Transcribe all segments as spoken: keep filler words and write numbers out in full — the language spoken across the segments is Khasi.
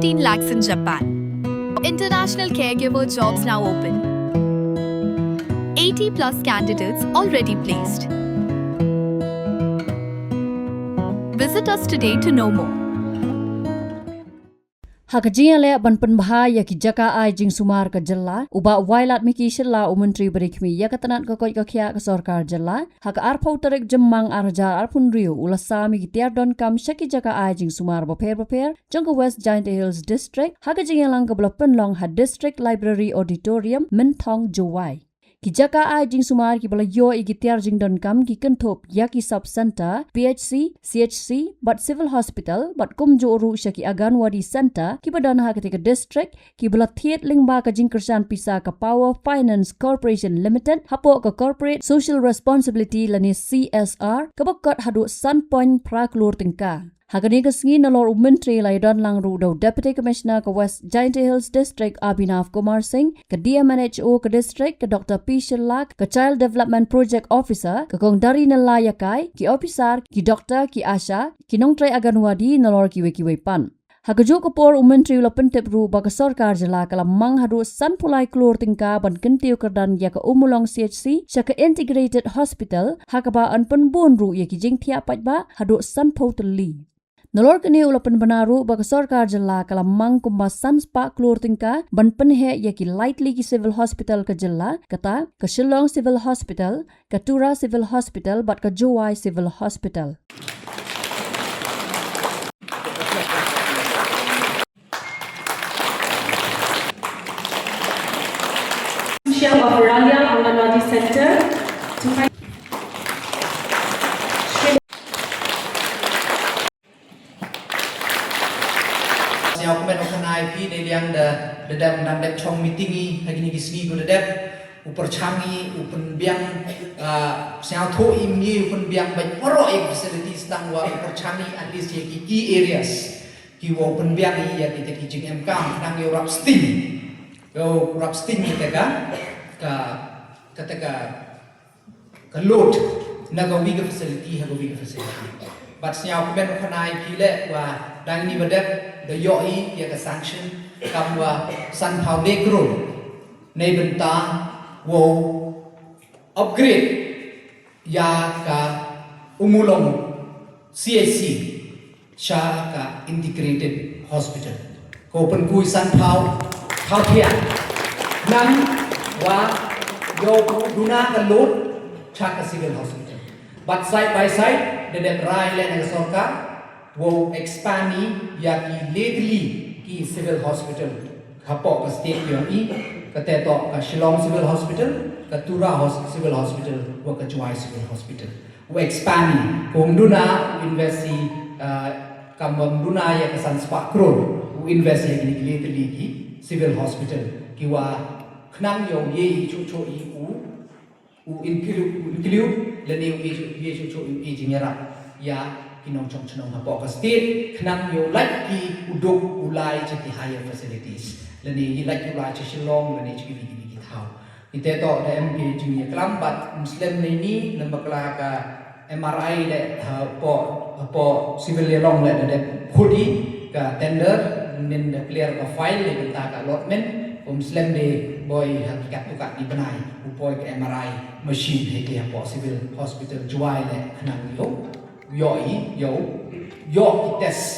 fifteen lakhs in Japan. International caregiver jobs now open. eighty plus candidates already placed. Visit us today to know more. Ha ka jingïaleh ban pynbha ïa ki jaka ai jingsumar ka jylla, u Bah Wailadmiki Shylla, u Myntri ba dei khmih ïa ka tnat ka koit ka khiah ka sorkar jylla, ha ka arphew tarik Jymmang ar hajar arphew hynriew u la sam ïa ki tiar donkam sha ki jaka ai jingsumar bapher bapher jong ka West Jaintia Hills District ha ka jingïalang kaba la pynlong ha District Library Auditorium, Mynthong, Jowai. Ki jaka ai jingsumar kiba la ïoh ïa ki tiar jingdonkam ki kynthup ïa ki Sub Centre, P H C, C H C bad Civil Hospital bad kumjuh ruh sha ki Anganwadi Centre kiba don ha katei ka district, kiba la thied lyngba ka jingkyrshan pisa ka Power Finance Corporation Limited hapoh ka Corporate Social Responsibility lane C S R kaba kot haduh san point phra klur tyngka. Ha kane ka sngi, nalor u Myntri, la ïadon lang ruh da u Deputy Commissioner ka West Jaintia Hills District, Abhinav Kumar Singh, ka D M N H O ka district, ka Doctor P Shylla, ka Child Development Project Officer, ka Kong Darinella Ïakai, ki ophisar, ki doktor, ki ASHA, ki nongtrei Anganwadi, nalor kiwei kiwei pat. Ha kajuh ka por, u Myntri u la pyntip ruh ba ka sorkar jylla ka la mang haduh sanphew lai klur tyngka ban kyntiew kyrdan ïa ka Ummulong C H C sha ka Integrated Hospital, ha kaba yn pynbun ruh ïa ki jingthiah paidbah haduh sanphew tylli. Nalor kane, u la pynbna ruh ba ka sorkar jylla ka la mang kumba san spah klur tyngka ban pynheh ïa ki lai tylli ki Civil Hospital ka jylla, kata ka Shillong Civil Hospital, ka Tura Civil Hospital bad ka Jowai Civil Hospital. Shyam of Ralia Anganwadi Center. Sñiaw kmen u khana ïa phi, ne liang da, da dang, dang dep chong meeting i ha kine ki sngi ko da dep. U pyrchang i, u pynbiang, ah, sñiawthuh i, mynne u pynbiang bad waroh i facilities, tang wa u pyrchang i at least ïa ki key areas. Ki wa u pynbiang i ïa kita ki jingem kam, khnang ïa u rap sting. Ïa u rap sting kita ka, ka, kata ka ka load na ka wi ka facility ha ka wi ka facility. Bad sñiaw kmen u khana ïa phi leh wa dang ni ba dep da ïoh i ïa ka sanction kam wa sanphew le klur. Nei bynta wow upgrade ïa ka Ummulong C H C sha ka Integrated Hospital. Ko pynkhuid sanphew, phew thiah. Nang wa ïoh duna ka load sha ka Civil Hospital. But side by side, da dep rai leh na ka sorkar, wow expand i ïa ki le tylli ki Civil Hospital hapoh ka state yong i, kata toh ka Shillong Civil Hospital, ka Tura Hos-, Civil Hospital, wa ka Jowai Civil Hospital. U expand i, kum duna, u invest i, uh, kam bym duna ïa ka san spah klur, u invest ïa kine ki le tylli ki Civil Hospital, ki wa khnang ïa u ïa i chuh chuh i u, u include, u include, lane u ïa chuh, ïa chuh chuh i u ïa jingïarap ïa ki nongchong chnong hapoh ka state, khnang ïa u lait ki u duk u lai cha ki higher facilities, lane ïa lait u lai cha Shillong, lane cha ki, ki, ki thaw. Ite to da em ki jingïaklam bad ym slem nei ni, lem bakla ka M R I leh, ha, hapoh, hapoh Civil Ïalong leh da dep khut i ka tender, mynta da clear ka file leh bynta ka allotment, ym slem de boi ha ki katto katne bnai u poi ka M R I machine ha ki hapoh Civil Hospital Jowai leh khnang ïoh, ïoh i, ïoh, ïoh ki test.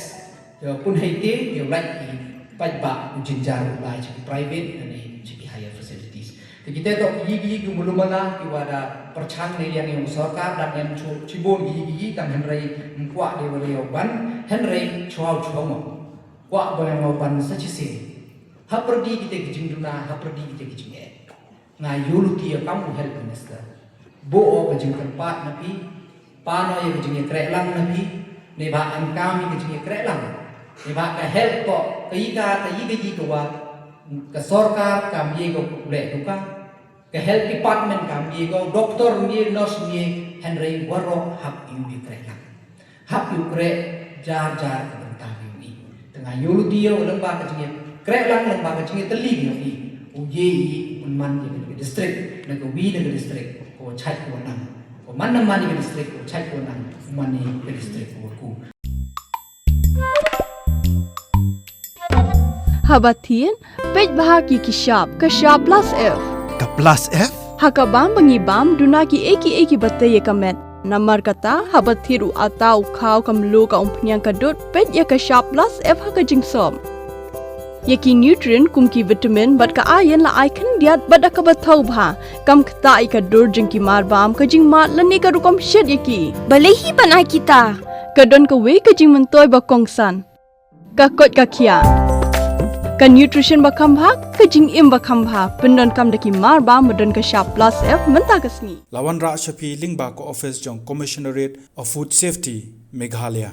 Ïa pun hei te, ïa u lait ki paidbah u jynjar u lai cha ki private, lane cha ki higher facilities. Te kita to ki, ki, ki mulumana ki wa da pyrchang ne liang ïa u sorkar, da em chu, chibun ki, ki, ki, kam hynrei ym kwah de wa leh ban, hynrei chwa chwa mo. Kwah ba ïa ban sa chi se. Ha pyrdi kita ki jingduna, ha pyrdi kita ki jingeh. Nga ïoh luti ïa kam u health minister. Buh o ka jingkyrpad na phi, pan o ïa ka jingïakhreh lang na phi, ne ba am kam ïa ka jingïakhreh lang. Ne ba ka health ko, ka ïa ka, ka ïa ka ïa ka wa, ka sorkar kam ïa ka leh duka. Ka health department kam ïa ka, doktor ïa, nurse ïa, hynrei waroh hap ïa u ïakhreh lang. Hap ïa u khreh jar jar ka bynta ka ïa u i. Te nga ïoh luti ïa u lyngba ka jingïakhreh lang lyngba ka jingïatylli ïa u i. U ïa i un man ïa ka district, na ka wi na ka district, ko chait ko nang. Ko man na man ïa ka district, ko chait ko nang, man ïa ka district ko ku. Haba thied, peit bha ïa ki shap, ka shap plus F. Ka plus F? Ha ka bam ba ngi bam, duna kiei kiei kiba tei ïa ka met. Namar kata, haba thied u atta, u khaw, ka mluh, ka umphniang, ka dud, peit ïa ka shap plus F ha ka jingsop. Ïa ki nutrient kum ki vitamin bad ka iron la ai khyndiat bad da kaba thaw bha. Kam ktah ïa ka dur jong ki mar bam, ka jingmad lane ka rukom shet ïa ki. Balei hi ban ai kita? Ka don kawei ka jingmyntoi ba kongsan. Ka koit ka khiah. Ka nutrition ba kham bha, ka jingim ba kham bha. Pyndonkam da ki mar bam ba don ka shap plus F mynta ka sngi. La wanrah sha phi lyngba ka office jong Commissionerate of Food Safety, Meghalaya.